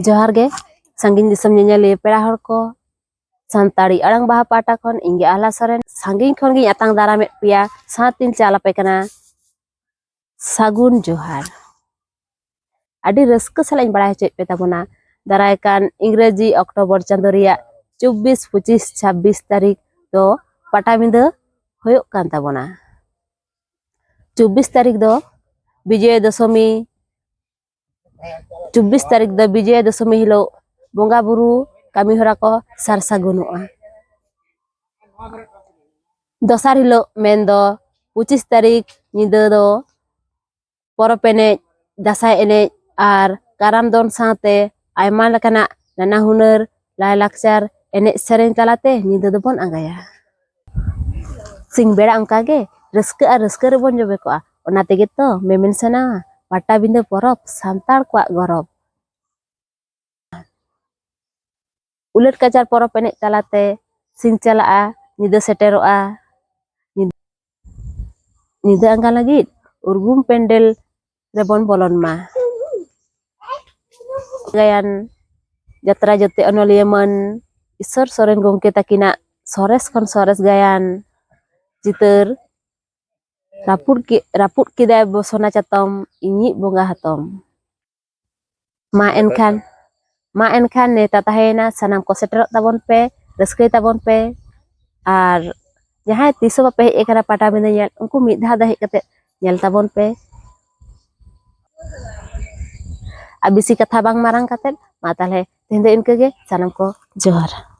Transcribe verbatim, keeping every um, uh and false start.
ᱡᱚᱦᱟᱨ ᱜᱮ ᱥᱟᱺᱜᱤᱧ ᱫᱤᱥᱚᱢ ᱧᱮᱧᱮᱞᱤᱭᱟᱹ ᱯᱮᱲᱟ ᱦᱚᱲ ᱠᱚ᱾ ᱥᱟᱱᱛᱟᱲᱤ ᱟᱲᱟᱝ ᱵᱟᱦᱟ ᱯᱟᱦᱴᱟ ᱠᱷᱚᱱ ᱤᱧ ᱜᱮ ᱟᱦᱞᱟ ᱥᱚᱨᱮᱱ ᱥᱟᱺᱜᱤᱧ ᱠᱷᱚᱱ ᱜᱤᱧ ᱟᱛᱟᱝ ᱫᱟᱨᱟᱢᱮᱫ ᱯᱮᱭᱟ, ᱥᱟᱶᱛᱤᱧ ᱪᱟᱞ ᱟᱯᱮ ᱠᱟᱱᱟ ᱥᱟᱹᱜᱩᱱ ᱡᱚᱦᱟᱨ᱾ ᱟᱹᱰᱤ ᱨᱟᱹᱥᱠᱟᱹ ᱥᱟᱞᱟᱜ ᱤᱧ ᱵᱟᱲᱟᱭ ᱦᱚᱪᱚᱭᱮᱫ ᱯᱮ ᱛᱟᱵᱚᱱᱟ, ᱫᱟᱨᱟᱭ ᱠᱟᱱ ᱤᱝᱨᱮᱡᱤ ᱚᱠᱴᱳᱵᱚᱨ ᱪᱟᱸᱫᱳ ᱨᱮᱭᱟᱜ ᱪᱚᱵᱵᱤᱥ, ᱯᱚᱸᱪᱤᱥ, ᱪᱷᱟᱵᱵᱤᱥ ᱛᱟᱹᱨᱤᱠᱷ ᱫᱚ ᱯᱟᱴᱟᱵᱤᱸᱫᱟᱹ ᱦᱩᱭᱩᱜ ᱠᱟᱱ ᱛᱟᱵᱚᱱᱟ᱾ ᱪᱚᱵᱵᱤᱥ ᱛᱟᱹᱨᱤᱠᱷ ᱫᱚ ᱵᱤᱡᱚᱭᱟ ᱫᱚᱥᱚᱢᱤ, ᱪᱚᱵᱵᱤᱥ ᱛᱟᱹᱨᱤᱠᱷ ᱫᱚ ᱵᱤᱡᱚᱭᱟ ᱫᱚᱥᱚᱢᱤ ᱦᱤᱞᱳᱜ ᱵᱚᱸᱜᱟ ᱵᱩᱨᱩ ᱠᱟᱹᱢᱤ ᱦᱚᱨᱟ ᱠᱚ ᱥᱟᱨ ᱥᱟᱹᱜᱩᱱᱚᱜᱼᱟ᱾ ᱫᱚᱥᱟᱨ ᱦᱤᱞᱳᱜ ᱢᱮᱱᱫᱚ ᱯᱚᱸᱪᱤᱥ ᱛᱟᱹᱨᱤᱠᱷ ᱧᱤᱫᱟᱹ ᱫᱚ ᱯᱚᱨᱚᱵᱽ ᱮᱱᱮᱡ, ᱫᱟᱸᱥᱟᱭ ᱮᱱᱮᱡ ᱟᱨ ᱠᱟᱨᱟᱢ ᱫᱚᱱ ᱥᱟᱶᱛᱮ ᱟᱭᱢᱟ ᱞᱮᱠᱟᱱᱟᱜ ᱱᱟᱱᱟ ᱦᱩᱱᱟᱹᱨ ᱞᱟᱭᱼᱞᱟᱠᱪᱟᱨ ᱮᱱᱮᱡ ᱥᱮᱨᱮᱧ ᱛᱟᱞᱟᱛᱮ ᱧᱤᱫᱟᱹ ᱫᱚᱵᱚᱱ ᱟᱸᱜᱟᱭᱟ᱾ ᱥᱤᱧ ᱵᱮᱲᱟ ᱚᱱᱠᱟᱜᱮ ᱨᱟᱹᱥᱠᱟᱹ ᱟᱨ ᱨᱟᱹᱥᱠᱟᱹ ᱨᱮᱵᱚᱱ ᱡᱚᱵᱮ ᱠᱚᱜᱼᱟ᱾ ᱚᱱᱟ ᱛᱮᱜᱮ ᱛᱚ ᱢᱮᱢᱮᱱ ᱥᱟᱱᱟᱣᱟ, ᱯᱟᱴᱟᱵᱤᱸᱫᱟᱹ ᱯᱚᱨᱚᱵᱽ ᱥᱟᱱᱛᱟᱲ ᱠᱚᱣᱟᱜ ᱜᱚᱨᱚᱵᱽ᱾ ᱩᱞᱟᱹᱴ ᱠᱟᱪᱟᱨ ᱯᱚᱨᱚᱵᱽ ᱮᱱᱮᱡ ᱛᱟᱞᱟᱛᱮ ᱥᱤᱧ ᱪᱟᱞᱟᱜᱼᱟ, ᱧᱤᱫᱟᱹ ᱥᱮᱴᱮᱨᱚᱜᱼᱟ᱾ ᱧᱤᱫᱟᱹ, ᱧᱤᱫᱟᱹ ᱟᱸᱜᱟ ᱞᱟᱹᱜᱤᱫ ᱩᱨᱜᱩᱢ ᱯᱮᱱᱰᱮᱞ ᱨᱮᱵᱚᱱ ᱵᱚᱞᱚᱱ ᱢᱟ᱾ ᱜᱟᱭᱟᱱ ᱡᱟᱛᱨᱟ ᱡᱚᱛᱮ ᱚᱱᱚᱞᱤᱭᱟᱹ ᱢᱟᱹᱱ ᱤᱥᱥᱚᱨ ᱥᱚᱨᱮᱱ ᱜᱚᱢᱠᱮ ᱛᱟᱹᱠᱤᱱᱟᱜ ᱥᱚᱨᱮᱥ ᱠᱷᱚᱱ ᱥᱚᱨᱮᱥ ᱜᱟᱭᱟᱱ ᱪᱤᱛᱟᱹᱨ ᱨᱟᱹᱯᱩᱫ ᱠᱮ-, ᱨᱟᱹᱯᱩᱫ ᱠᱮᱫᱟᱭ ᱵᱚᱥᱚᱱᱟ ᱪᱟᱛᱚᱢ, ᱤᱧᱤᱡ ᱵᱚᱸᱜᱟ ᱦᱟᱛᱚᱢ᱾ ᱢᱟ ᱮᱱᱠᱷᱟᱱ, ᱢᱟ ᱮᱱᱠᱷᱟᱱ ᱱᱮᱣᱛᱟ ᱛᱟᱦᱮᱸᱭᱮᱱᱟ, ᱥᱟᱱᱟᱢ ᱠᱚ ᱥᱮᱴᱮᱨᱚᱜ ᱛᱟᱵᱚᱱ ᱯᱮ, ᱨᱟᱹᱥᱠᱟᱹᱭ ᱛᱟᱵᱚᱱ ᱯᱮ᱾ ᱟᱨ ᱡᱟᱦᱟᱸᱭ ᱛᱤᱥ ᱦᱚᱸ ᱵᱟᱯᱮ ᱦᱮᱡ ᱟᱠᱟᱱᱟ ᱯᱟᱴᱟᱵᱤᱸᱫᱟᱹ ᱧᱮᱞ, ᱩᱱᱠᱩ ᱢᱤᱫ ᱫᱷᱟᱣ ᱫᱚ ᱦᱮᱡ ᱠᱟᱛᱮ ᱧᱮᱞ ᱛᱟᱵᱚᱱ ᱯᱮ᱾ ᱟᱨ ᱵᱮᱥᱤ ᱠᱟᱛᱷᱟ ᱵᱟᱝ ᱢᱟᱨᱟᱝ ᱠᱟᱛᱮ, ᱢᱟ ᱛᱟᱦᱞᱮ ᱛᱮᱦᱮᱧ ᱫᱚ ᱤᱱᱠᱟᱹ ᱜᱮ, ᱥᱟᱱᱟᱢ ᱠᱚ ᱡᱚᱦᱟᱨ᱾